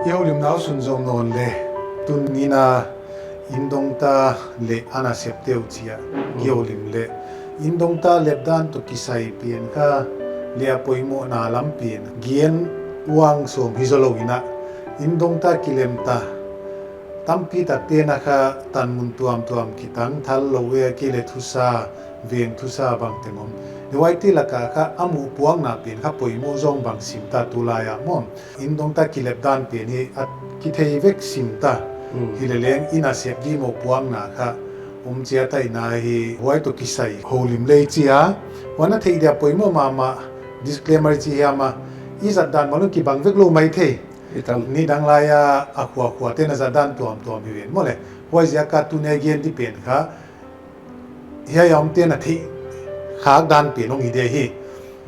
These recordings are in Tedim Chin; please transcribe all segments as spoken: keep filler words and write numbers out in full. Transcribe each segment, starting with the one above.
Kihoulimna uh sunzom nawn le, tuni-in ah Indongta le a nasepte uh ci-a kiholim le, Indongta lepdan tawh kisai pen kha le a poimawhna lam pen gen uang sawm hi zaw lo-in ah, Indongta kilemta tampi takte na kha tanmun tuamtuam kitang, thal lo e, kei le thusa, veng thusa bangteng om. Huaite lakah kha a muh puakna pen kha poimawh zawng bang simta tulai-ah maw. Indongta kilepdan pen hi a kithei vek simta. Hi le leng i nasep ding mawh puakna kha om ciat ahihna hi, huai tawh kisai holim le i ci-a. Huan a theih dia poimawh mahmah, disclaimer i ci hiam a, i zatdan mah lung kibang vek lo mai thei. Nidang lai-a a khuakhuate na zatdan tuamtuam hi ven maw le. Huaiziak a tuni-a gen ding pen kha hiai a omte na theih khak dan pen hong hi dia hi.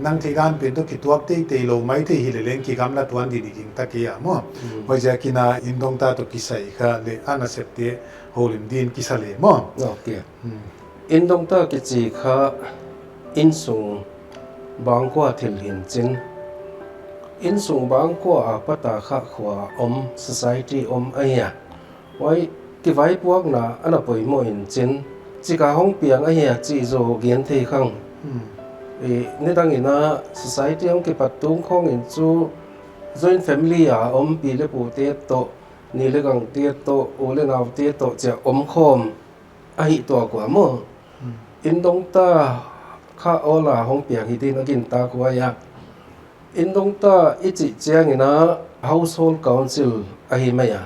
Nang theih dan pen tawh kituak teitei lo mai thei hi le leng kigamla tuan ding i gingta kei a maw. Huaiziakin ah Indongta tawh kisai kha le a nasepte holim dingin kisa le maw. Indongta kici kha innsung bangkua thil hi in cin, innsung bangkua a pata kha khua om, society om ahi a. Huai kivaipuakna a na poimawh in cin, cik a hong piang ahi a cih zaw gen thei khang. Nidangin ah society hong kipat tung khawngin cu joint family a om pi le pute tawh, ni le gangte tawh, u le naute tawh ci-a omkhawm ahi tuak uh a maw. Indongta kha awl a hong piang hi dingin a gintak huai a. Indongta i cih ciangin ah household council ahi mai a.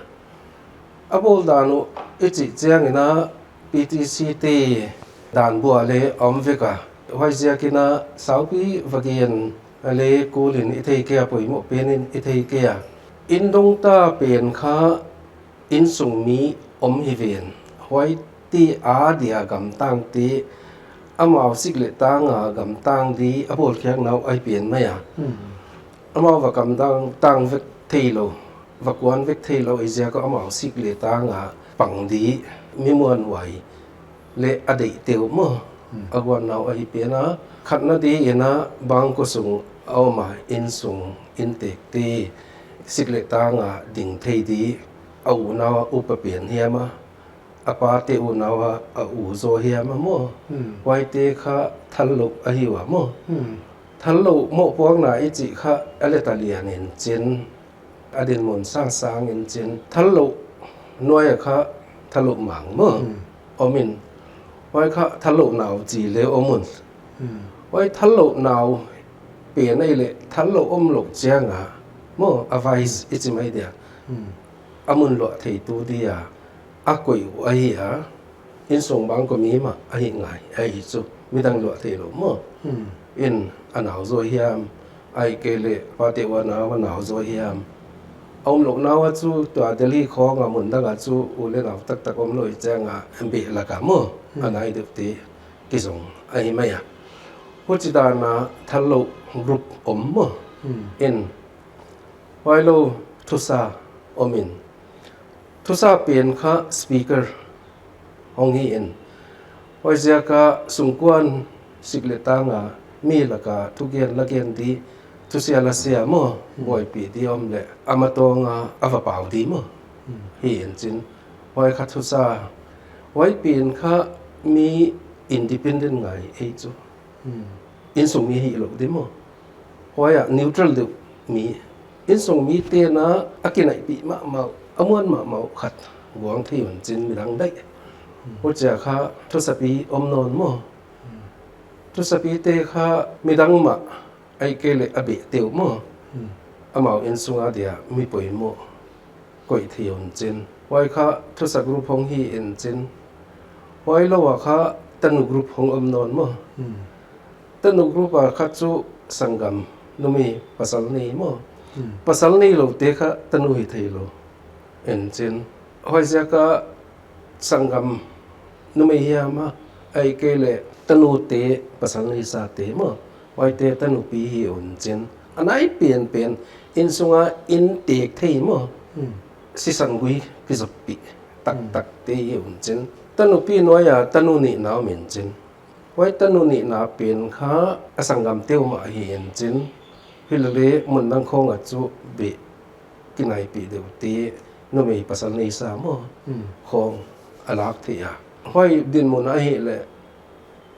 A bawldan uh i cih ciangin ah P T C te dan buah le a om vek a. Huaiziakin ah saupi va gen le kulin i thei kei a, poimawh penin i thei kei a. Indongta pen kha innsung mi om hi ven. Huaite a dia gamtangte, amau sik le tang a gamtang ding a bawlkhiakna uh ahi pen mai a. Amau va gamtang vek thei lo, va kuan vek thei lo ahih ziak a amau sik le tang a pang ding mi muanhuai le a deihte uh maw, a guanna uh ahi pen a. Khatna dingin ah bangkua sung a om a, innsung inntekte sik le tang a ding thei ding, a unau a upa pen hiam a, a pate unau a a u zaw hiam a maw. Huaite kha thalloh ahi uh a maw. Thalloh mawhpuakna i cih kha a let a lian in cin, a dinmun sangsang in cin, thalloh nuai a kha thalloh mang maw om in, huai kha thalloh nau ci le om un. Huai thalloh nau pen ahih leh thalloh om loh ciang a maw, a vice i ci mai dia, a mun luah theitu ding a a koih uh ahi a. Innsung bangkua mi mah ahi ngai ahi cu, midang luah thei lo maw. In a nau zaw hiam, ahih kei leh pate uh a nau a nau zaw hiam. A om loh nau a cu tua Delhi khawng a mun dang a cu u le nau taktak om lo ahih ciang a behlak a maw, a nai deuhte kizong ahi mai a. Huci dan a thalloh group om maw. In huai lo thusa om in, thusa pen kha speaker hong hi in, huaiziak a sungkuan sik le tang a mi lak a thugen lagen ding, thusia lasia maw, buaipih ding om leh a matawng a a va pau ding maw hi in cin, huai kha thusa. Huai pen kha mi independent ngai ei cu. Innsung mi hi lo ding maw. Huai ah neutral deuh mi, innsung mite na a kinaihpih mahmah uh, a muan mahmah uh khat guang thei un cin midang daih. Hucia kha thusapi om nawn maw. Thusapite kha midang mah ahih kei leh a behte uh maw. Amau innsung a dia mi poimawh koih thei un cin. Huai kha thusa group hong hi in cin. Huai lo a kha tanu group hong om nawn maw. Tanu group a kha cu sanggam numei pasal nei maw. Pasal nei lote kha tanu hi thei lo in cin. Huaiziak a sanggam numei hiam a, ahih kei leh tanute pasal neisate maw, huaite tanupi hi un cin. A nai pianpian innsung a inntek thei maw, sisan gui kizoppih taktakte hi un cin. Tanupi nuai a tanu nihna om in cin. Huai tanu nihna pen kha a sanggamte uh mah hi in cin. Hi lele mundang khawng a cu beh kinaipih deuh ti, numei pasal neisa maw, hmm, khawng a lak thei a. Huai dinmun ahih leh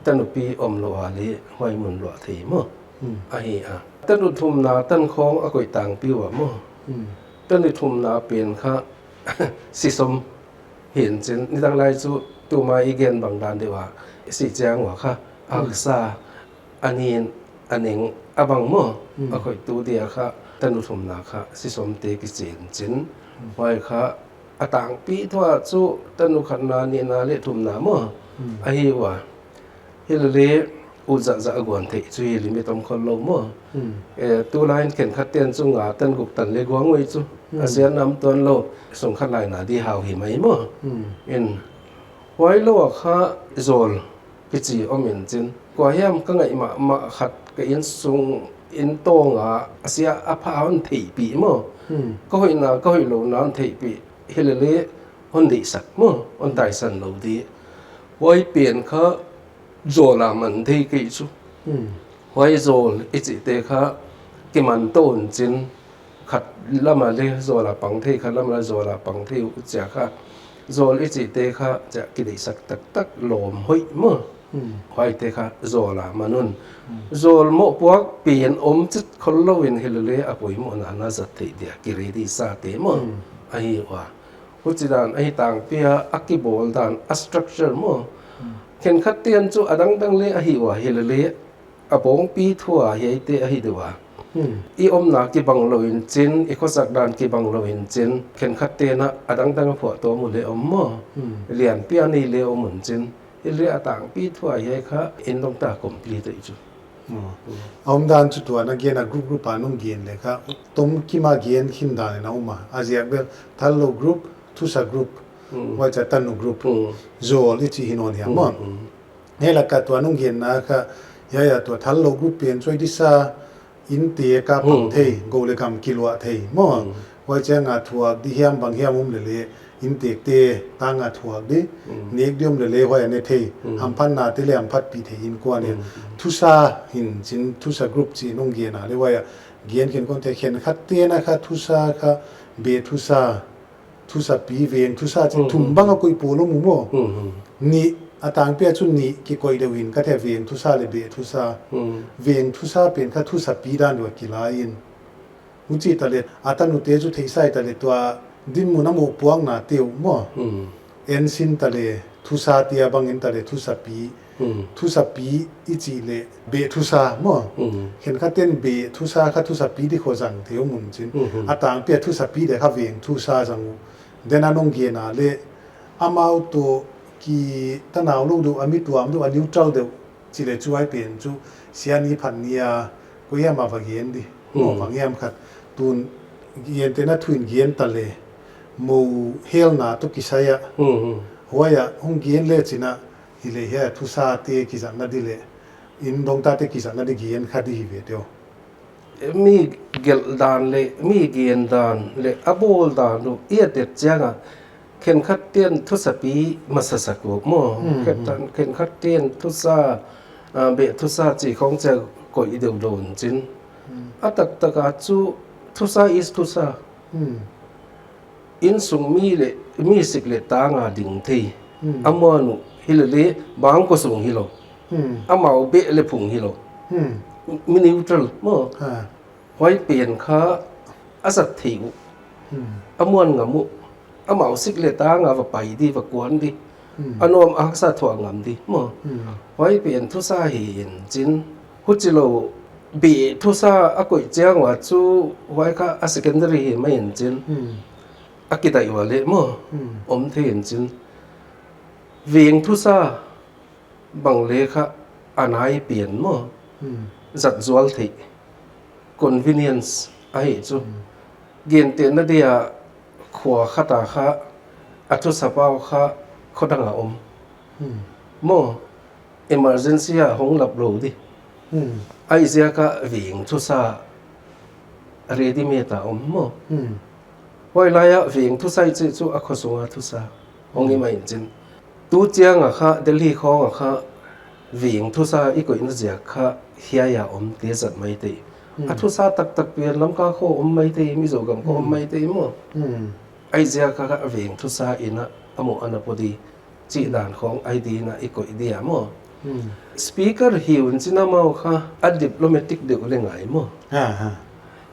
tanupi om lo a leh huai mun luah thei maw, hmm, ahi a. Tanu thumna tan khawng a koih tangpi uh a maw, hmm, tanu thumna pen kha sisom hi in cin, nidang lai cu tuma i gen bang dan deuh a, si ciang uh a kha, hmm, aksa, a nin, a ning, a bang maw, hmm, a koihtu dia kha tanu thumna kha sisomte kici in cin, hmm, huai kha a tangpi thu ah cu tanu khatna, nihna le thumna maw, hmm, ahi uh a. Hi lele uh zahzah a guan theih cu hi limit om khol lo maw. Hmm. Eh, tulai in khenkhat ten cu nga tan guk tan le guang uh hi cu, hmm, a sian nam tuan lo, sung khat laina di hau hi mai maw. Hmm. In huai lo a kha zawl kici om in cin, kua hiam ka ngaih mahmah khat ka inn sung inn tawng ah a sia a pha hon theihpih maw. Hmm. Ka hoihna, ka hoih lohna hon theihpih hi lele hon deihsak maw, hon taisan lo dih. Huai pen kha zawl a man thei kei cu. Hmm. Huai zawl i cihte kha kiman to in cin, khat lam a le zawl a pang thei, khat lam a le zawl a pang thei uh cia kha, zawl i cihte kha cia kideihsak taktak lawm hoih maw. Hmm. Huaite kha zawl a man un. Hmm. Zawl mawhpuak pen om cit khol lo in hi lele a poimawhna na zat theih dia ki ready sate maw. Hmm. Ahi uh a. Huci dan ahi tangpi a, a kibawl dan, a structure maw. Hmm. Khenkhat ten cu a dangdang le ahi uh a hi lele a pawngpi thu a hiaite ahi deuh a. Hmm. I omna kibang lo in cin, i khuasak dan kibang lo in cin, khenkhat ten ah a dangdang a phuahtawm uh le om maw. Hmm. Lianpi a nei le om un cin, hi le a tangpi thu a hiai kha inn dongta complete uh hi cu. Oh. Hmm. A om dan cu tua na gen a group group a nung gen le kha, tom kim a gen khin dan in a om a. A ziak bel, thal lo group, thusa group, hmm, huai cia tanu group, hmm, zawl i cih hi nawn hiam maw. Hmm. Hi lak ah tua nung genna kha, hiai a tua thal lo group pen cuai disa, inntek a pang, hmm, thei, go le gam kiluah thei maw. Hmm. Huai ciang a thuak di hiam bang hiam om lele, inntekte tang a thuak di, hmm, nek di om lele huai a ne thei, hmm, hamphatnate le hamphatpih thei innkuan in. Hmm. Thusa hi in cin, thusa group ci nung gen a le huai a gen khin kon thei, khenkhat ten a kha thusa kha beh thusa, thusapi, veng thusa ci, hmm, thum, hmm, bang a koih pawl om uh maw. Hmm, hmm. Nih, a tangpi a cu nih kikoih deuh in ka thei, veng thusa le beh thusa. Hmm. Veng thusa pen kha thusapi dan deuh a kilai in. Huci ta le, a tanute cu theihsa hi ta le tua dinmun a mawhpuaknate uh maw. Hmm. Ensin ta le, thusa tia bang in ta le, thusapi. Hmm. Thusapi i cih leh beh thusa maw. Hmm. Khenkhat ten beh thusa kha thusapi di khua zang thei om un cin. Hmm, hmm. A tangpi a thusapi le kha veng thusa zang uh. Den a nung gen a le amau tawh ki tanau lo deuh, a mi tuam deuh, a neutral deuh ci le cuai pen cu sia ni phat ni a koi hiam a va gen di. Maw, hmm, bang hiam khat tun gen te na thu in gen ta le mo helna tawh kisai ah. Hmm, hmm. Huai ah hong gen le cin ah Hi leh hiai a thusate kizatna di leh inn dongtate kizatna di gen kha di hi ve teo. Mi gelh dan le mi gen dan le a bawl dan uh i a tet ciangah khenkhat ten thusapi masasak uh maw? Hmm, khenkhat, hmm. Khenkhat ten thusa, ah, beh thusa cih khawng ciah koih deuh dawn cin. Hmm. A taktakah cu thusa is thusa. Hmm. Innsung mi le mi sik le tanga ding thei. Hmm. A muan uh hi le le bangkua sung hi lo. Hmm. Amau beh le phung hi lo. Hmm. Mi neutral maw? Ha. Huai pen kha a zat thei uh. Hmm. A muan ngam uh. Amau sik le tanga va pai di, va kuan di. Hmm. A nuam a haksa thuak ngam di maw? Hmm. Huai pen thusa hi in cin. Huci lo beh thusa a koih ciang uh a cu huai kha a secondary hi mai in cin. Hmm. A kidaih uh a leh maw? Hmm. Om thei in cin. Veng thusa bang le kha a nai pian maw? Hmm. Zat zual theih. Convenience ahi cu. Hmm. Gentehna dia khua khat a kha a thusa pau kha khuadang a om. Hmm. Maw? Emergency ah hong lap lo di. Hmm. Ahi ziak ah veng thusa ready made a om maw? Hmm. Huai lai ah veng thusa i cih cu a khua sung a thusa hong hi mai in cin. Tu ciang a kha Delhi khawng a kha veng thusa i koihna ziak kha hiai a om te zat mai teh. A thusa taktak pian Lamka khua om maithei, Mizo gam khua om maithei maw. Ahi ziak a kha a veng thusa in a, a mawh a na pua di cih dan khawng ahi di in a i koih dia maw. Speaker hi un cin amau kha a diplomatic deuh le ngai maw.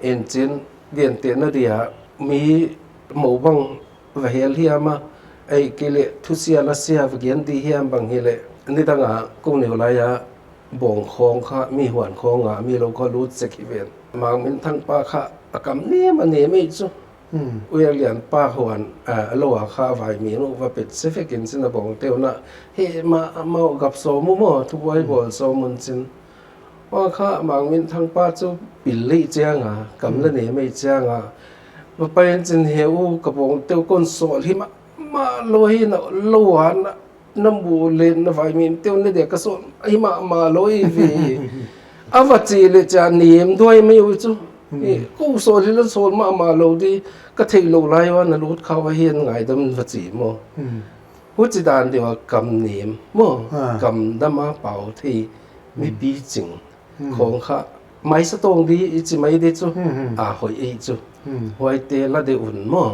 Encin gentehna dia mi mo bang va hel hiam a, ei kei leh thusia lasia va gen di hiam bang hi leh nidanga ko neu lai-a bawng khawng kha mi huan khawng a mi lo kha lut sek hi ven. Mang Min Thang pa kha a kam nem a nem ei cu. Uya Lian pa huan a lo a kha a vai mi nu va pet sifek in cin a bawng teu na he ma mau gap sawm u maw thubuai bawl sawm un cin. Hua kha Mang Min Thang pa cu pil lei cianga kam la ne mei cianga va pai in cin he u ka bawng teu kon sawl hi mahmah lo hi na lo a na na mu le na vai mim teu na dia ka sawl hi mahmah lo hi ve. A va ci le cia nem duai mei u cu. Ko sawl hi la sawl mahmah lo di ka theih lo lai ua na lut khau a hian ngaidam va ci maw. Huci dan deuh a kam nem maw. Kam dam a pau thei mipi cing khawng kha maisa tawng di i ci mai di cu a hoih ei cu. Huaite la deuh un maw.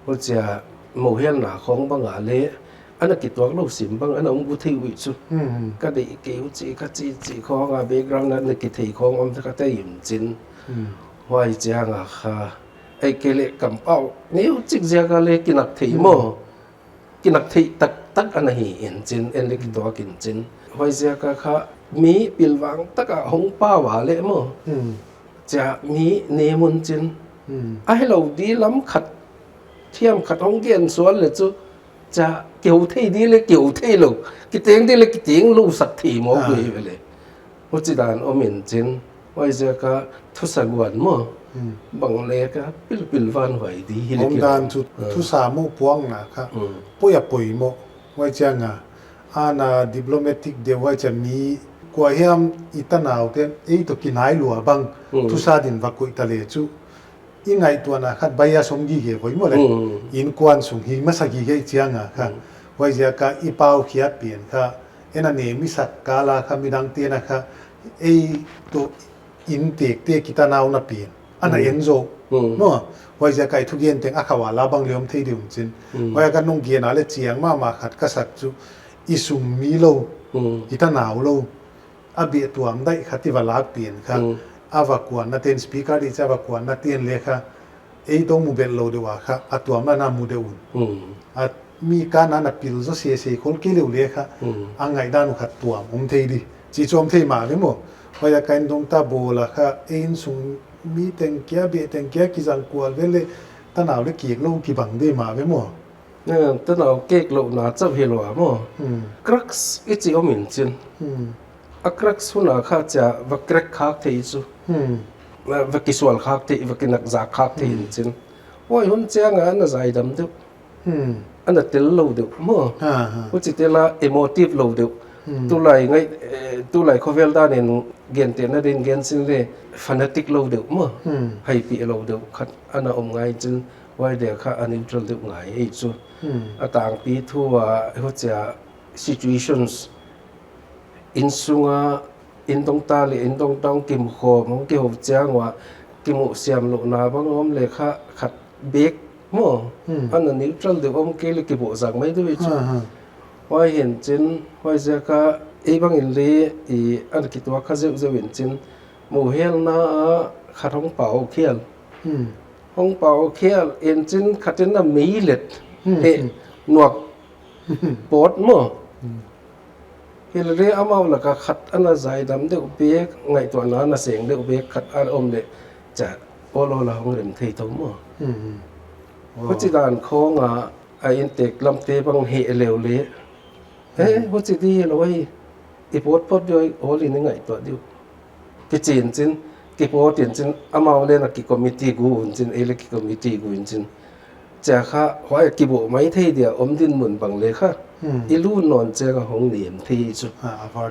Hucia mohialna khawng banga le ana kituak lo sim bang ana um gu thei uh ei cu. Ka deih kei huci ka ci ci khawng a background a na kithei khawng om ka tei in cin. Huai cianga kha ei kei le kampau neu cik ziaka le kinak thei maw. Kinak theih taktak a na hi in cin en le kituak in cin. Huai ziaka kha mi pilvang taka hong pau a le maw. Cia mi nem un cin a helo di lam khat thiam khat hong gen sual le cu cia keu thei di le keu thei lo kiteng di le kiteng lo sak thei maw. Khui vele. Huci dan om in cin, huai ziaka thusa guan maw. Bang le ka pilpil van huai di hi le om dan cu thusa maw puangna kha poi a poi maw. Huai cianga ana diplomatic deuh huai cia mi kua hiam i tanau te ei to kinai lua bang thusa din va kuih ta le cu i ngaihtuahna khat bai a som gige voi maw le. Innkuan sung hi masa gige i cianga kha huai ziaka i pau khiat pian kha ena nem i sak kala kha midang tena kha ei to in tekte kitanau na pian ana en zo maw. Huai ziaka i thugen teng a khau a la bang le om thei deuh cin. Huai a ka nung gen a le ciang mahmah khat ka sak cu i sum mi lo i tanau lo a beh tuam daih kha ti va lak pian kha a va kuan na ten speaker di ca va kuan na ten le kha ei tong mu belh lo deuh a kha a tuam na na mu deuh un. A mi ka na na pil zaw sese khol kei leuh le kha a ngaih dan uh kha tuam om thei di ci cu om thei mah ve maw. Huai a ka in dong ta bawl a kha ei in sung mi teng kia beh teng kia kizang kual ve le tanau le kik lo kibang de mah ve maw. Tanau kek lohna chauh hi lo a maw. Crux i ci om in cin. A crux huna kha cia va crack khak thei cu. Va kisual khak thei va kinak zak khak thei in cin. Huai hun cianga ana zaidam deuh. Ana tel lo deuh maw. Huci tela emotive lo deuh. Tulai ngai tulai khovel danin gentehna din gen sin le fanatic lo deuh maw. Haipih lo deuh khat ana om ngai cin. Huai dia kha a neutral deuh ngai ei cu. A tangpi thu a hucia situations inn sunga inn dongta le inn dongta hong kimukhawm hong kiho ciang ua kimuh siam lohna bang om le kha khat bek maw. Ana neutral deuh om kei le kibuh zang mai deuh ei cu. Huai hin cin huai ziaka ei bangin le i ana kituak kha zeuhzeuh in cin muhialna ah khat hong pau khial. Hong pau khial in cin khatin a meilet he nuak pawt maw. Hilri amau laka khat ana zaidam deuh bek ngaihtuahna ana seng deuh bek khat a om le ca awlaw la hong rem thei tho maw. Huci dan khawnga a intek lamte bang heh leu le he huci di hi lo hi. I pawtpawt deuh awl in i ngaihtuah deuh. Kicin cin kipawt in cin amau le na kikomiti gu un cin ei le kikomiti gu in cin. Cia kha huai a kibuh mai thei dia om din mun bang le kha i lut nawn cianga hong nem thei cu.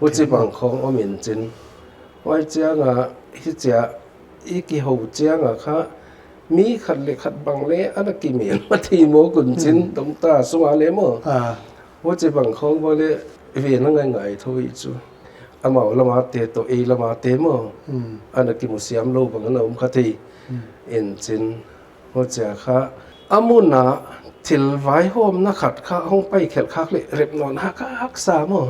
Huci bang khawng om in cin huai cianga hicia i kiho cianga kha mi khat le khat bang le ana kimel ma thei maw kun cin dongta sunga le maw. Huci bang khawng bang le ve na ngaingai tho i cu. amau lamate tawh ei lamate maw, a na kimusiam lo bang a na om kha thei. Encin hucia kha a munah thil vaihawmna khat kha hong paikhelh khak le rep nawn hak haksa maw.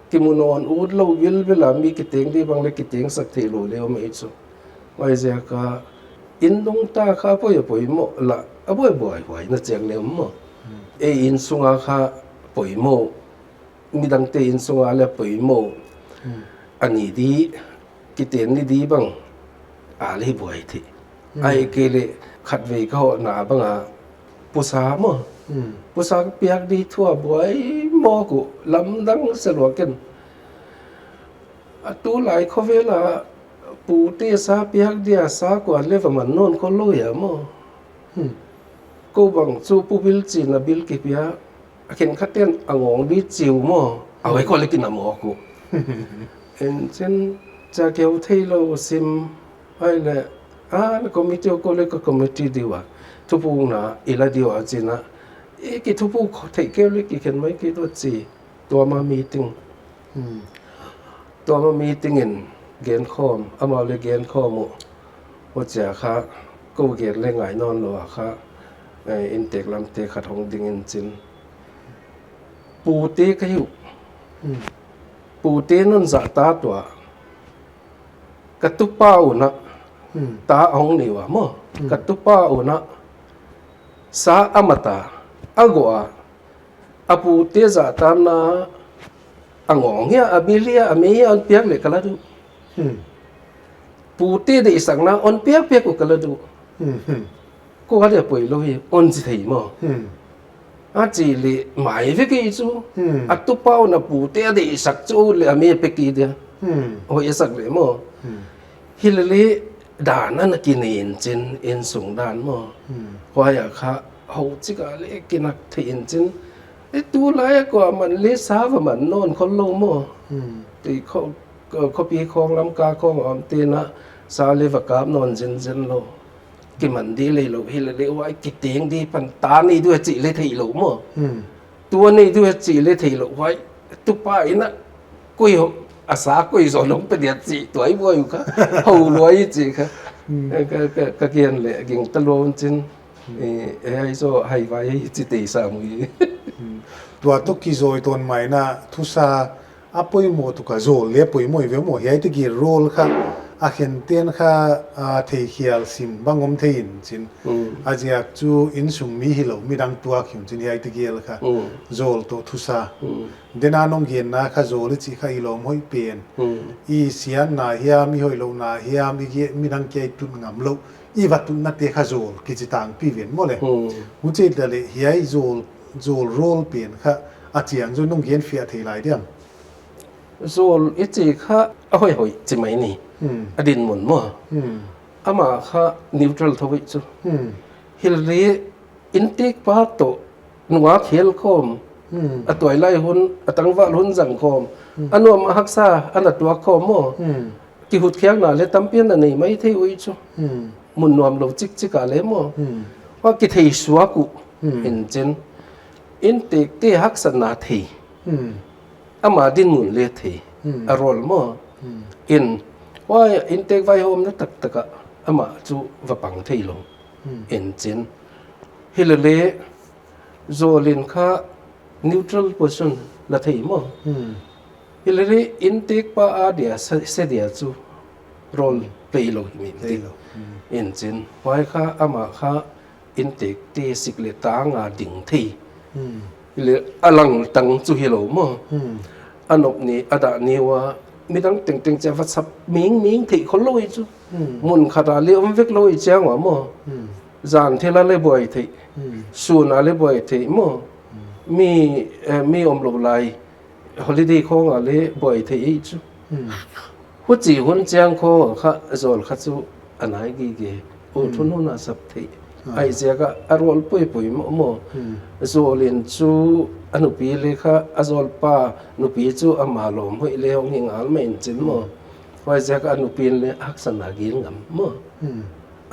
Kimu nawn ut lo bilbila mi kiteng dih bang le kitengsak thei lo le om ei cu. Huaiziaka inn nungta kha a poi a poimawh lah a buaibuai huai na ciang le om maw. Ei inn sunga kha poimawh, midangte inn sunga le poimawh. A ni dih, kiten ni dih bang a le buai thei. Ai ke le khatvei ka hawhna banga pusa maw. Pusa ka piak dih thu a buai mawk uh lamdang seluakin. A tu lai khawvela pute sa piak dia sa kuan le va man nawn khol lo hia maw. Ko bang cu pu bil cina bil kipia a khenkhatten a ngawng dih ciu maw. A hoi kua le kinam awk uh. Encin ca keu thei lo sim ai le a le committee ko le ka committee diu a thupukna i la diu a cina i kithupuk theih keu le kikhen mai kei tuah ci. Tuama meeting. Tuama meeting in genkhawm, amau le genkhawm uh. Hucia kha ko gen le ngai nawn lo a kha inntek lamte khat hong ding in cin. Pute ka hi uh. Pute nun zahta tua ka tupa unah ta a hong nei uh a maw. Ka tupa unah sa a mata a gawh a a pute zahtanna a ngawng hia a bil hia a mei hia on piak le ka la duh. Pute deihsakna on piakpiak uh ka la duh. Ko a le a poi lo hi on ci thei maw. A ci le mai ve kei cu a tupa un a pute a deihsak cu le a mei a pe kei dia. Hoih a sak le maw. Hi le le dan a na kinei in cin inn sung dan maw. Huai a kha ho cik a le kinak thei in cin. E tu lai a kua man le sa va man nawn khol lo maw. Tei kho khuapi khawng lam ka khawng a om tenah sa le va kap nawn zenzen lo. Kiman dih lei lo hi le le huai kiteng dih pan ta nei duh a cih le theih lo maw. Tua nei duh a cih le theih lo huai tupa inah koi a sa koi zaw nong pe diat cih tuai buai uh kha ho luai i cih kha. Ka kian le gingta luau cin. Ei hai zaw hai vai hi ci tei sa mu hi. Tua tawh kizawi tawn maina thusa a poimaw tuka zawl le a poimaw i ve maw hiai tiki rawl kha a khenten kha theikhial sim bang om thei in cin. A ziak cu innsung mi hi lo midang tuak hi un cin hiai tiki el kha zawl tawh thusa. Dena nong genna kha zawl i cih kha i lawm hoih pen. I siatna hiam i hoih lohna hiam i midang kia i tut ngam loh i va tutnate kha zawl kici tangpi ven maw le. Huci ta le hiai zawl rawl pen kha a ciang zaw nong genfiah thei lai diam. Zawl i ci kha a hoihhoih ci mai ni. A dinmun maw. Amah kha neutral tho i cu. Hilri inntekpa tawh nungak khel khawm a tuailai hun a tangval hun zang khawm a nuam a haksa a na tuak khawm maw. Kihutkhiakna le tampi a na nei mai thei uh i cu. Mun nuam lo cikcik ah le maw. Hua kithei suak uh in cin inntekte haksatna thei. Ama dinmun le thei a rawl maw. In huai inntek vaihawmna taktak ah amah cu va pang thei lo. In cin hi le le zawl in kha neutral position la thei maw. Hi le le inntekpa a dia se dia cu rawl play lo hi mi ti. In cin huai kha amah kha inntekte sik le tanga ding thei. Hi le a langtang cu hi lo maw. A nop ni a dah ni ua midang tengteng cia va sap mingming theih khol lo hi cu. Mun khat ah le om vek lo hi ciang ua maw. Zan thil ah le buai theih. Sun ah le buai theih maw. Mi om lo lai holiday khawng ah le buai theih hi cu. Huci hun ciang khawng ah kha zawl kha cu a nai gige. Ut hun hun a sap theih. Ai ziak ah a rawl puipui maw maw. Zawl in cu a nupi le kha a zawlpa nupi cu ama lawm hoih le hong hi ngal mah in cin maw. Huai ziak ah a nupi in le haksatna gen ngam maw.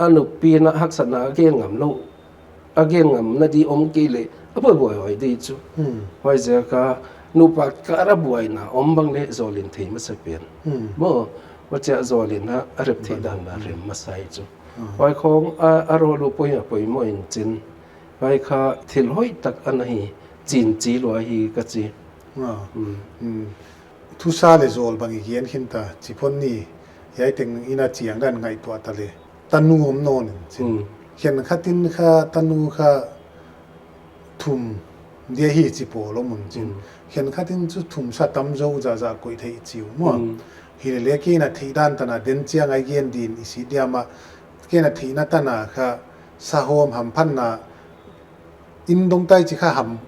A nupi in a haksatna a gen ngam lo. A gen ngam na di om kei le a buaibuai huai di cu. Huai ziak ah Nupa kar a buaina om bang le zawlin thei masa pian. Hmm. Maw, huacia zawlin a, a rep theih dan la rem masa hi cu. Hmm. Huai khawng a, a rawl uh poi a poimawh in cin. Huai kha thil hoih tak a na hi, cin ci lua hi ka ci. Ah. Hmm. Hmm. Thusa le zawl bang i gen khin ta, ci phon ni, hiai teng in a ciang dan ngaihtuah ta le. Tanu om nawn in cin. Hmm. Khen khatin kha, tanu kha, thum dia hi ci pawl om un cin. Mm. Khen khatin cu thum sa tam zo zahzah koih theih ci uh maw. Mm. Hi le le kei na theih dan tana den ciang ai gen din i si diam ah kei na theihna tana kha sahawm hamphanna in dong tai ci kha ham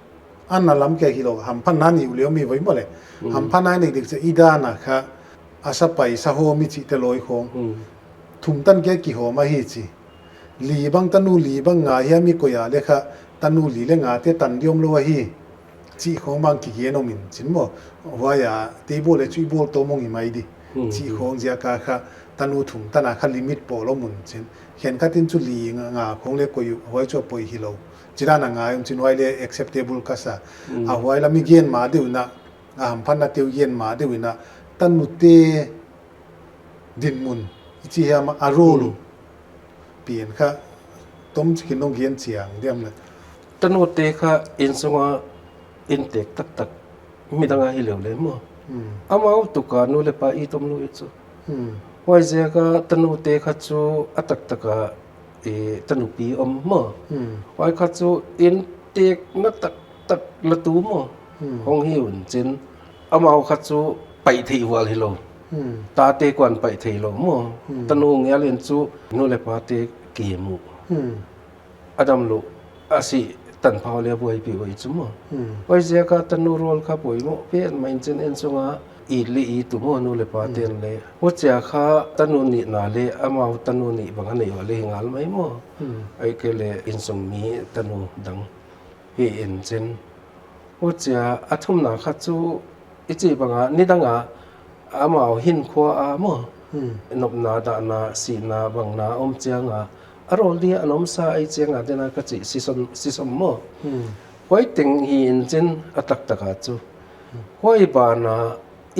an na lam kei hi lo hamphanna ni uh lio mi voi maw le. Mm. Hamphanna i neih dik cia i dana kha a sapai sahawm i cihte lawi khawng. Mm. Thum tan kia kihawm ahi ci. Li bang tanu li bang nga hiam i koih ah le kha tanu li le nga te tan diom lo ahi. Cih khawng bang kigen om in cin maw. Huai a tei bawl le cui bawl tawm hong hi mai di. Hmm. Cih khawng ziaka kha tanu thum tana kha limit pawl om un cin. Khen khatin cu li nga, nga khawng le koih uh, huai cu a poi hi lo. Ci dana ngai om cin huai le acceptable ka sa. Hmm. A huai lam i gen ma deuh na, a hamphanna teu gen ma deuh ina, tanu te dinmun i ci hiam a rawl uh pian kha tom cikin nong gen ciang diam le. Tanu te kha inn sunga inntek taktak midang a hi leu le maw. Hmm. Amau tuka nu le pa i tom lu i cu. Hmm. Huai ziaka tanu te kha cu a taktaka i tanupi om maw. Hmm. Huai kha cu inntek na taktak latu maw. Hmm. Hong hi un cin amau kha cu paih theih hual hi lo. Hmm. Tate kuan paih thei lo maw. Hmm. Tanu ngial in cu nu le pate kim uh. Hmm. A dam luh a si tanphau le a buaipi uh i cu maw. Hmm. Huai ziaka tanu rawl kha poimawh pian mah in cin inn sunga it le it uh maw nu le pa ten le. Hucia kha tanu nihna le amau tanu nih bang a neih uh a le hi ngal mai maw. Hmm. Ai ke le inn sung mi tanu dang hi in cin. Hucia a thumna kha cu i cih banga nidanga amau hinkhua a maw. Hmm. Nopna dahna sihna bangna om cianga a rawl dia an omsa ai cianga dena ka cih sisom, sisom maw. Hmm. Huai teng hi in cin a taktaka cu. Hmm. Huai bana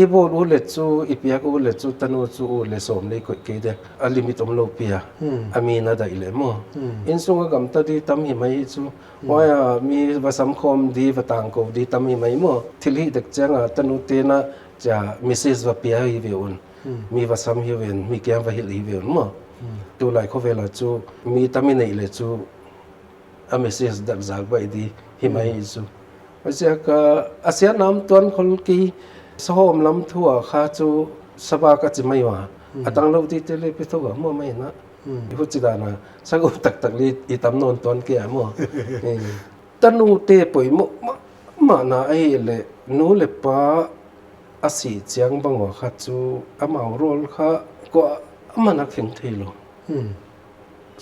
i bawl uh le cu, i piak uh le cu, tanu cu uh le sawm le i koih kei dek a limit om lo pia. Hmm. A mi na daih le maw. Hmm. Inn sunga gamta di tam hi mai hi cu. Hmm. Huai a mi va samkhawm di, va tangko di tam hi mai maw. Thil hih dek cianga tanu tena cia message va pia hi ve un. Hmm. Mi va sam hi ven, mi kiang va hilh hi ve un maw. Hmm. Tulai khovela cu mi tam i neih le cu a message dakzak baih di hi mai hi cu. Huaisiaka a siatna om tuan khol kei sahawm lam thu a kha cu sabak a ci mai ua. Hmm. A tang lo tite le pi tho a muah mai na. Hmm. I huci dana sagum taktak le i tam nawn tuan kei a maw. Eh. Tanu te poimawh mahmahna ahih leh nu le pa a sih ciang bang ua kha cu amau rawl kha kuamah a kheng thei lo. Hmm.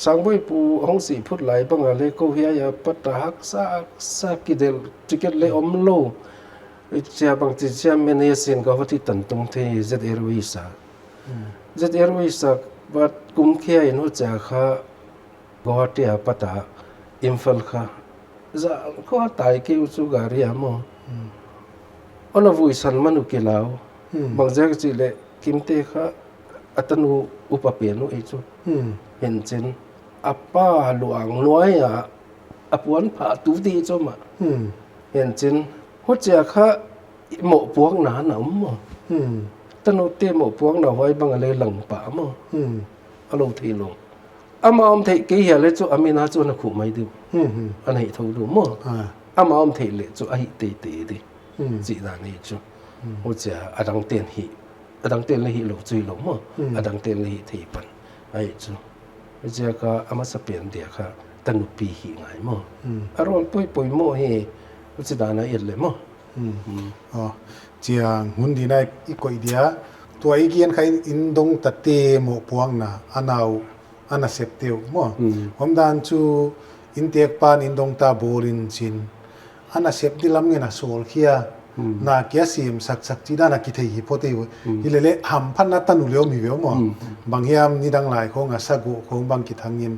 Sangbawipu hong sih phut lai banga le ko hiai a pat a haksa haksa kidelh ticket le om lo. Cia bangci cia mene sin ka hoti tantung thei Z Airways a. Hmm. Z Airways a pat kumkhia in hucia kha Guwahati a pat a Imphal kha zan khua tai kei uh cu gari a maw. Hmm. Ona vuisan man uh kilau. Hmm. Bangziak cih leh Kimte kha a tanu upa pen uh ei cu. Hmm. Hencin a pa luang nuai a a puan phah tu ti cu mah. Hmm. Hencin hucia kha mawhpuakna na om maw. Hmm. Tanu te mawhpuakna huai bang a le lang pah maw. Hmm. A lo thei lo. Amah om theih kei hia le cu a mina cu na khuh mai dih. Hmm, hmm. A neih tho dih maw. Ah. Amah om theih leh cu a hih teitei dih. Hmm. Cih dan hi cu. Hmm. Hucia a dang ten hih. A dang ten le hih lo cui lo maw. Hmm. A dang ten le hih thei pan. Ahi cu. Hucia kha a masa pian dia kha tanupi hih ngai maw. Hmm. A rawl poipoi maw hi. Huci dan a et le maw. Hmm. Hmm. Oh. Ciang hun dina i koih dia. Tua i kian kha in, in dong tate mawhpuakna a nau a nasepte uh maw. Hmm. Huam dan cu inntek pan in dongta bawl in cin a nasep dih lam ngen a sawlkhia. Hmm. Na kia siam saksak ci dan a kithei hi phot ei uh. Hmm. Hi lele hamphatna tanu leo mi veu maw. Hmm. Bang hiam nidang lai khong a saguh khong bang kithangin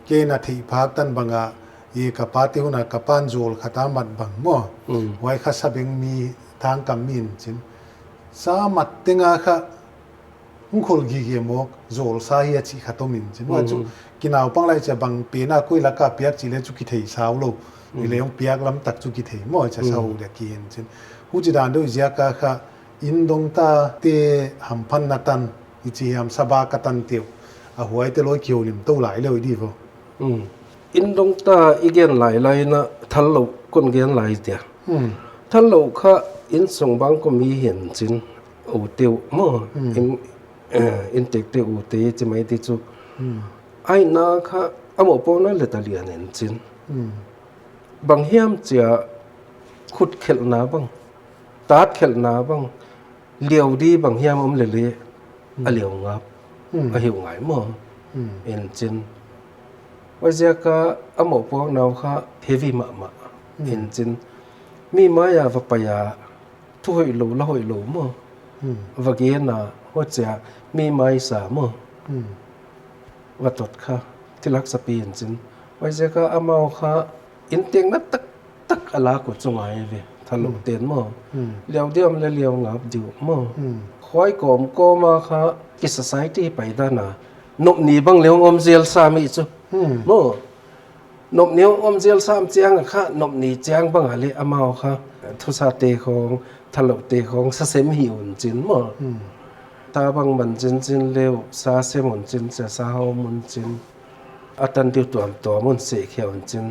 kei na theih phak tan banga i ka pate huna ka pan zawl khata mat bang maw. Hmm. Huai kha sabeng mi Tangkam mi in cin sa mat tenga kha hong khol gige mawk zawlsa hi a cih khat om in cin. Hua cu kinaupang lai cia bang pena koi laka piak cih le cu kithei sau lo. Hi le hong piak lamtak cu kithei maw cia sa ho dia ki in cin. Huci dan deuh ziaka kha inn dongta te hamphanna tan i ci hiam saba ka tan teuh a huaite lawi kiholim to lai leo i di vo. Inn dongta i gen lailai na thal loh kon gen lai tia. Thal loh kha inn sung bang ko mi hian cin o teuh maw. Inn, eh, inn tekte u te ci mai ti cu. Aina kha a mawhpawna le ta lian in cin. Bang hiam cia khut khelhna bang, tat khelhna bang, liau di bang hiam om lele a liau ngap a hiu ngai maw. In cin. Huaiziaka a mawhpuak nau kha heavy mahmah. In cin. Mi mai-a va pai-a thu hoih lo, la hoih lo maw. Va gen-a huacia mi maisa maw. Va tot kha thilhaksapi in cin. Huaiziaka amau kha inntekna taktak a lak uh cu ngai ve. Thal loh ten maw. Liau diam le liau ngap diu maw. Khuai kawmkawma kha i society paidana nopni bang le hong om zial sam i cu. Maw. Nopni hong om zial sam cianga kha nopni ciang banga le amau kha thusate khawng, thal lohte khawng sasem hi un cin maw. Sa bang man cincin leu sa sem un cin cia sa hawm un cin. A tan diu tuamtuam un sehkhia un cin.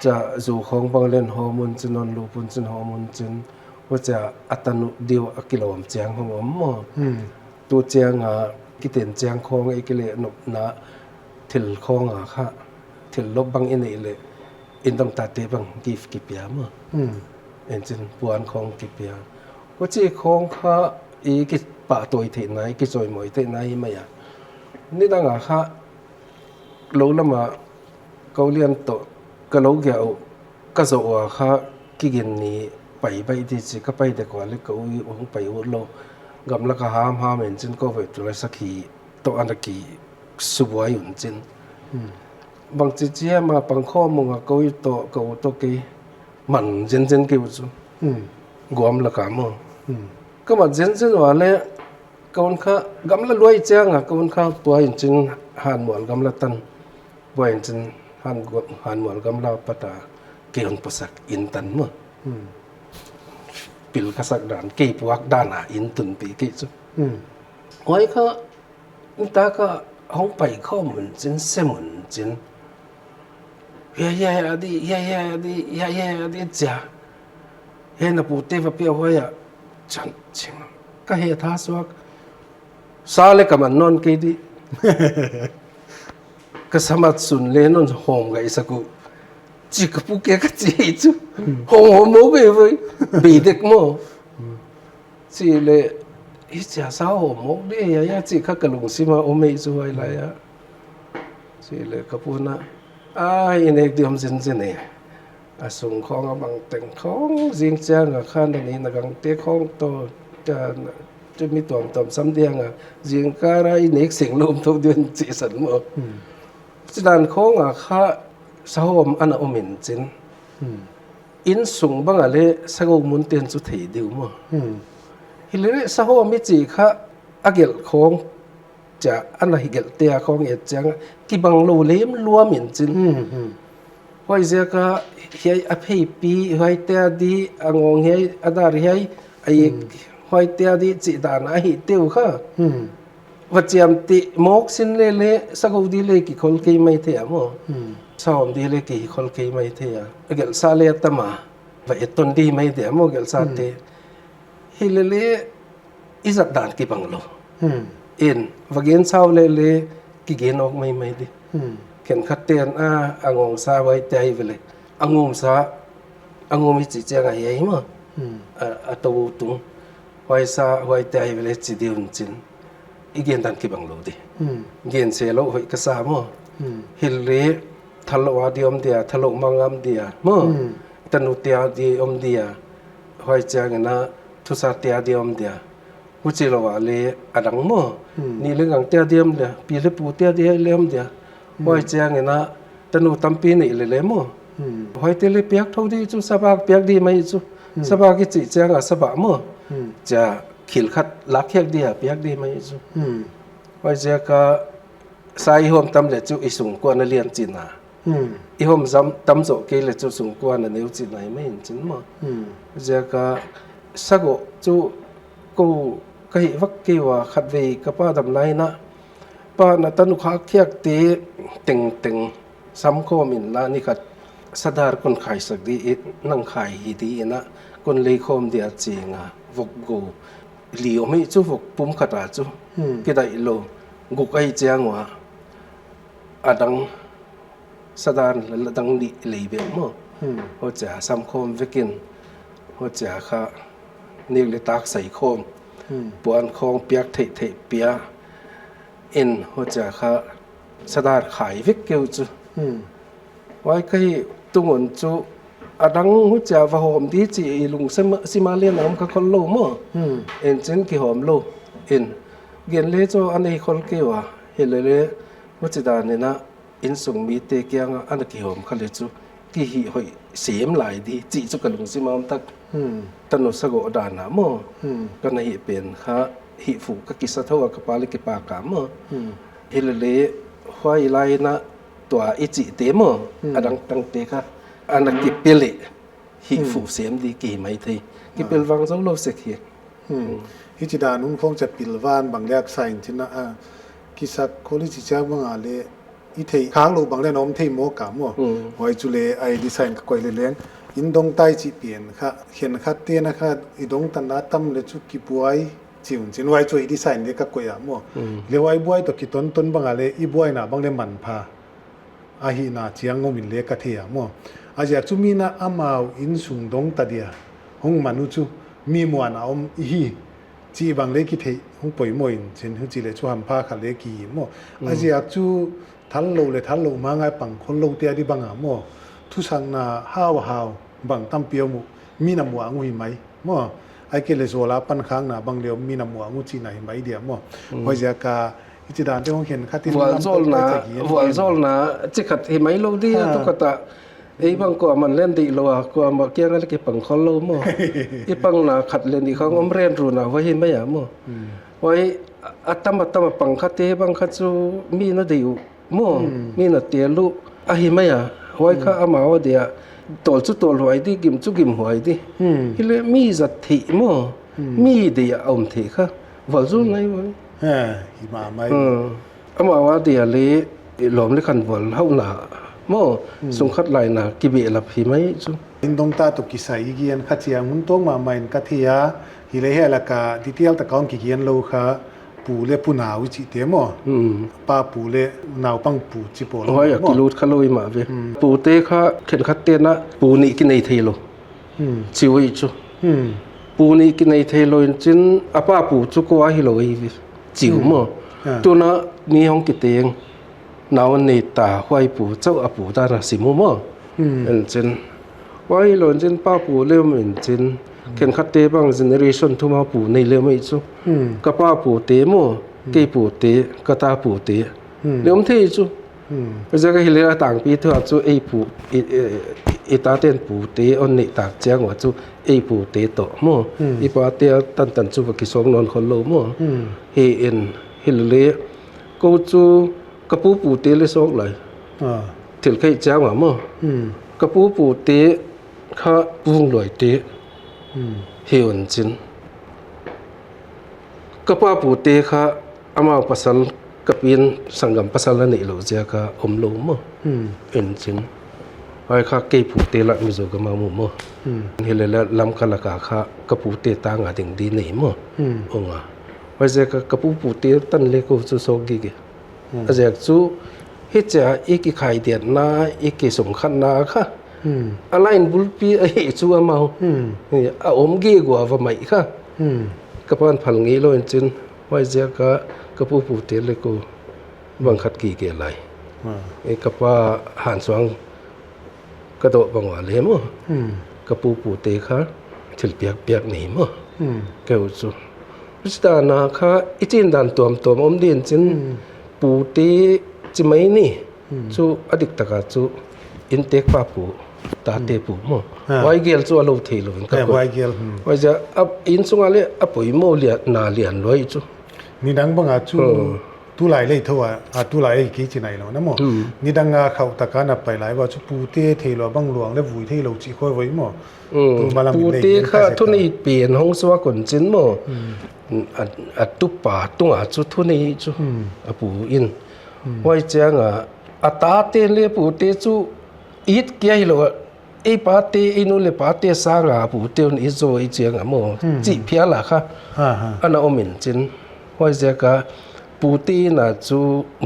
Cia zu khawng bang len hawm un cin, on lup un cin, hawm un cin. Huacia a tan uh diu a kilawm ciang hong om maw. Tu cianga kiten ciang khawng i kileh nopna thil khawnga kha thil lop bang i neih leh inn dongtate bang gift kipia maw. In cin puan khawng kipia. Huaci khawng kha i kipahtawi theihna, i kicawimawi theihna hi mai-a. Nidanga kha lo lama ko lian tawh ka lo giah uh ka zawh ua kha kigin ni pai baih ti ci ka pai dek ua le ka ui hong pai ut lo. Gamlaka hamham in cin ko voih tulai sakhi tawh ana ki subuai un cin. Bangci ciama pangkhawm unga ko i tawh ka u tawh kei man zenzen kei uh cu. Guam laka maw. Ka mat zenzen ua le ka un kha gamla luai cianga ka un kha tua in cin hanmual gamla tan. Tua in cin hanmual gamla pata kei un puasak in tan maw. Pil ka sak dan kei puak dana in tunpih kei cu. Huai kha nitaka hong pai khawm un cin sem un cin. Hiai hiai a di, hiai hiai a di, hiai hiai a di cia. Hiai na pute va pia huai ah. Can cing. Ka he tha suak. Sa le ka man nawn kei di. Ka samat sun le nawn hawm gaisak uh. Ci ka pu ke ka ci hi cu. Hawm hawm maw bei voi. Bei dek maw. Ci le hi cia sa hawm mawk di hiai hiai ci kha ka lungsima om hi cu huai lai ah. Ci le ka puna. Ai i nek di om zinzin e. A sung khawng a bang teng khawng zing cianga khan dan i na gangte khawng tawh cumi tuamtuam sam dianga zingkara i nek seng lawm tho dian cihsan maw. Cidan khawnga kha sahawm ana om in cin. Inn sung banga le sago mun ten cu thei diu maw. Hi le sahawm i cih kha a gelh khawng cia ana hi gelhte a khawng et cianga kibang lo lem luam in cin. Huai ziaka hiai a pheipi huaite a di a ngawng hiai a dar hiai a ik huaite a di cih dana a hi teu kha. Va ciam tih mawk sin le le sago di le kikhol kei mai thei a maw. Sawm di le kikhol kei mai thei a a gelhsa le a tama va etton di mai thei a maw gelhsate. Hi le le i zat dan kibang lo. In va gen sau le le kigen awk maimai di. Khenkhat ten a a ngawngsa huaite ahi vele a ngumsa a ngum i cih cianga hi ahi maw. A to tung huaisa huaite ahi vele ci diun cin. I gen dan kibang lo di. Gen se lo hoih ka sa maw. Hi le thal lo a di om dia thal lo mangam dia maw. Tanu tia di om dia. Huai ciangina thusa tia di om dia. Huci lo a le a dang maw. Ni le ngang tia di om dia pi le pu tia di le om dia. Huai ciangina tanu tampi neih le le maw. Huaite le piak tho di cu sabak piak di mai cu. Hmm. Sabah kicih cianga sabah maw. Hmm. Cia khil khat lakkhiak dih a piak dih mai cu. Hmm. Huaiziaka sa i hawm tam le cu i sungkuan a lian cina. Hmm. I hawm zam tam zawh kei le cu sungkuan a neu cina i mai in cin maw. Hmm. Ziaka sagawh cu ko ka hih vak kei ua khatvei ka pa dam lai inah pa na tanu khak khiakte tengteng samkhawm inla ni khat sadar kun khaisak di i nang khai hi di inah kun leikhawm dia cinga vok go li om hi cu vok pum khata cu. Hmm. Kidaih lo guk ahi ciang ua a dang sadar la dang nih lei bek maw. Hmm. Huacia samkhawm vekin huacia kha nik le tak saikhawm. Hmm. Puan khawng piak theihtheih pia in huacia kha sadar khai vek keu cu. Hmm. Huai ka hih tungun cu a dang huacia va hawm di ci i lung sima lian a om kha khol lo maw. Hmm. In cin kihawm lo in gen le cu a nei khol keu a hi lele huaci dan inah innsung mite kiangah a na kihawm kha le cu kihih hoih sem lai di cih cu ka lungsim a om tak. Hmm. Tanu sagawh danah maw. Hmm. Ka na hih pen kha hih fuh ka kisa tho a ka pa le kipak a maw. Hmm. Hi lele huai lai inah tua i cihte maw. Hmm. A dangtangte kha a na kipia leh hih fuh sem di kihi mai thei. Kipil vang zo lo sek hi. Hmm. Hici dan hun khawng cia pilvan bang le aksa in cin a kisak khol i ci ciang banga le i theih khak lo bang le na om thei maw ka maw. Hmm. Huai cu le a i design ka koih le leng in dong tai cih pian kha khen khat te na kha i dong tan a tam le cu kibuai ci un cin huai cu a i design le ka koih a maw. Hmm. Le huai buai tawh kitonton banga le i buaina bang le manpha ahihna ciang ngawm in le ka thei a maw. A ziak cu mi na amau innsung dong ta dia hong man uh cu mi muan a om i hi cih bang le kitheih hong poimawh in cin huci le cu hampha khat le ki maw. A ziak cu thal lo le thal lo hmangai pang khol lo te a di banga maw. Thusakna hau a hau bang tampi om uh mi na muang uh hi mai. Maw, ai ke le zuala pankhakna bang le om mi na muang uh cihna hi mai dia maw. Hmm. Huaiziaka i ci dante hong khen khatin vualzawlna, vualzawlna cikhat hi mai lo dia. Ha. Tukhatah ei bang kua man len deih lo a kua mah kianga le kipang khol lo maw. I pangna khat le nih khang om ren runa huai hi mai a maw. Hmm. Huai a tam a tam a pang khate bang khat cu mi na deih uh maw. Hmm. Mi na tel uh ahi mai a huai kha amau a dia tawl cu tawl huai di gim cu gim huai di. Hmm. Hi le mi zat theih maw. Hmm. Mi deih a om theih kha vualzul ngai huai. Ha, hi mah mai. Hmm. Amau a dia le lawm le khan vual hauhna maw. Hmm. Sungkhat laina kibehlap hi mai cu. In dong ta tuk kisai i gian kha ciang hun tawng mahmah in ka thei a. Hi le he laka detail taka hong kigian lo kha pu le pu nau i cihte maw. Hmm. Pa pu le naupang pu ci pawl huai a maw. Kilut kha lo i mah ve. Hmm. Pute kha khenkhat tenah pu nih kinei thei lo. Hmm. Ci uh i cu. Hmm. Pu nih kinei thei lo in cin a pa pu cu kua hi lo i ve. Ci uh maw. Ah. Tunah ni hong kiteng nau a nei ta huai pu cauh a pu dana sim uh maw. Hmm. In cin huai lo in cin pa pu le um in cin khenkhatte bang generation thuma pu nei le um i cu. Hmm. Ka pa pute maw. Hmm. Kei pute ka ta pute. Hmm. Le um thei i cu. Hmm. Ziaka hi le a tangpi thu a cu ei pu i, i, i taten pute on neih tak ciang uh a cu ei pute tawh maw. Hmm. I pate a tantan cu va kisawng nawn khol lo maw. Hmm. Hi in hi le ko cu ka pu pute le sawk lai. Ah. Thil khaih ciang ah maw. Hmm. Ka pu pute kha vungluaite hi un cin. Ka pa pute kha amau pasal ka pin sanggam pasal a neih lo ziaka om lo maw. Hmm. In cin. Huai kha kei pute lah Mizo gam a mu maw. Hmm. Hi le le Lamka laka kha ka pute tanga ding di nei maw. Hmm. Ong a. Huai ziaka ka pu pute tan le ko cu sawk gige. Hmm. A ziak cu hi cia i kikhaidiatna i kisumkhatna kha. Hmm. A lain bulpi a hi cu amau. Hmm. A om gigua va maih kha. Hmm. Ka pan phal ngei lo in cin huai ziaka ka pu pute le ko bang khat gige lai. Ah. I ka pa hansuang ka dawh bang ua le maw. Hmm. Ka pu pute kha thil piakpiak nei maw. Hmm. Keu cu. Cidana kha i cin dan tuamtuam om din cin. Hmm. Pute ci mai ni. Hmm. Cu a dik taka cu inntek pa pu. tate pu maw. Ah. Huai gel cu a lo thei lo in ka Eh, koih. Huai gel, hmm. Huai cia, a, inn sungah le a poimawh lian, na lian luai cu. Nidang bangah cu Hmm. tulai lei tho a, a tulai ei kei ci nai lo na maw. Hmm. Nidang a khauh taka na pai lai bang cu pute thei lo bang luang le vui thei lo cih khoi voi maw. Hmm. Tu malam in lei Pute hian kha ka zek thunei a. Pen hong suak un cin maw. Hmm. A, a tupa tungah cu thunei cu Hmm. a pu in. Hmm. Huai ciangah a tate le pute cu it kia hi lo ah, ei pate, ei nu le pate sanga pute un i zaw i ciang a maw, Hmm. cih phial a kha Ha, ha. ana om in cin. Huai ziaka pute ina cu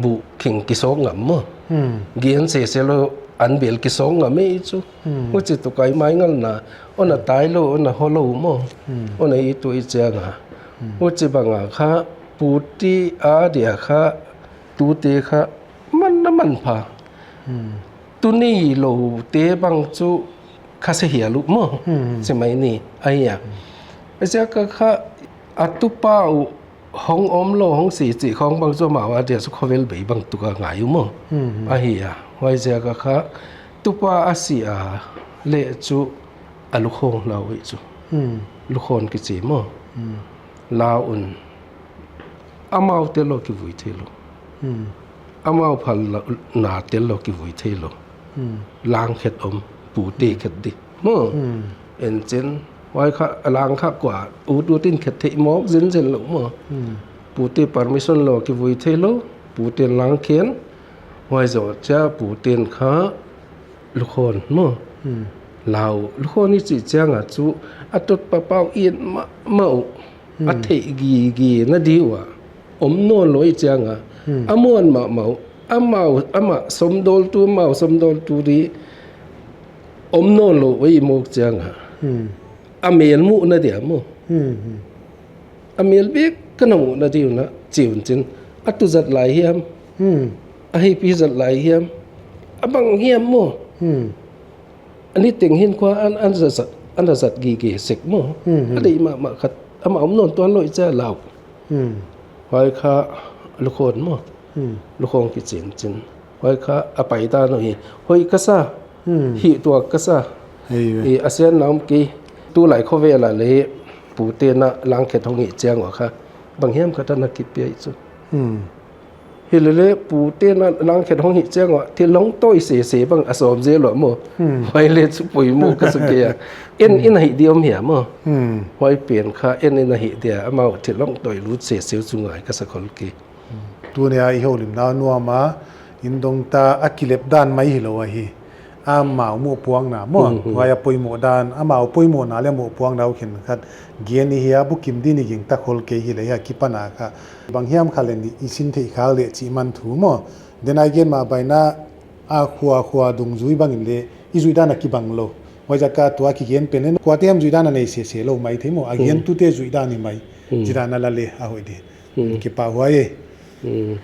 buh khing kisawk ngam maw. Hmm. Gian sese lo an bel kisawk ngam ei cu. Hmm. Huci tukai mai ngalna, ona tai lo, ona ho lo maw. Hmm. Ona i tu i ciang a. Hmm. Huci banga kha pute a dia kha tute kha man na man pha. Hmm. Tuni lo te bang cu kha se hial uh maw. Hmm. Si mai ni, ahi a. Asia ka kha a tupa uh hong om lo, hong si cih khawng bang cu amau a dia cu khovel bei bang tuk a ngai uh maw. Hmm. Ahi a. Huai ziak a kha tupa a si a leh cu a lukhong hlau uh cu. Hmm. Lukhawn kici maw. Hmm. Lau un. Amau tel lo kivui thei lo. Hmm. Amau phal lo, na tel lo kivui thei lo. Hmm. Langkhet om, pute khet di. Maw. Hmm. En cin, huai kha, a lang kha kua, ut ut in khet thei mawk zinzen lo maw. Hmm. Pute permission lo kivui thei lo, pute langkhen, huai zawh cia puten kha lukhawn maw. Hmm. Lau, lukhawn i cih ciangah cu, a tot papau in mah, mah uh. A Hmm. theih gigi na di uh a om nawn lo i ciang a, Hmm. a muan mahmah uh, amau, amah somdawltu, amau somdawltu di om nawn lo uh i mawk ciang a, Hmm. a mel muh na dia maw. Hmm, hmm. A mel bek ka na muh na di uh na, ci un cin, a tuzat lai hiam, Hmm. a heipi zat lai hiam, a bang hiam maw. Hmm. A niteng hin khua an, an zat, an zat gige sek maw. Hmm, hmm. A deih mahmah khat, amah om nawn tuan lo i cia lau. Hmm. Huai kha lukhawn maw. Hmm. Lukhawn kicincin. Huai kha a pai ta no hi. Hoih ka sa. Hmm. Hih tuak ka sa. Hei ve. I a sian na om kei. Tulai khovela le pute na langkhet hong hih ciang uh kha. Bang hiam khat a na kipia i cu. Hmm. Hilele pute na langkhet hong hih ciang uh, thil hong tawi sese bang a sawm zel uh maw. Hmm. Huai le cu poimawh ka sa kei a. En in a hih di om hia maw. Hmm. Huai pen kha en in a hih dia, amau thil hong tawi lut sese uh cu ngai ka sa khol kei. Hmm. Tunia i holimna nuam a, in dong ta a kilep dan mai hi lo ahi. Amau mohpuakna maw. Hmm, hmm. Huai a poimawh dan, amau poimawhna le mohpuakna uh khenkhat gen i hi a, bukim din i ging ta khol kei hi le hi a kipan a kha. Bang hiam kha le ni i sin theih khak leh cih man thu maw. Den a i gen mah baina a khua khua dungzui bangin le i zuih dan a kibang lo. Huai ziak a tua kigen pen le kuate hiam zuih dan a nei sese lo mai thei maw. A gentute zuih dan hi mai. Hmm. Ci dan a la le a hoih di. Hmm. Kipahhuai e. Hmm.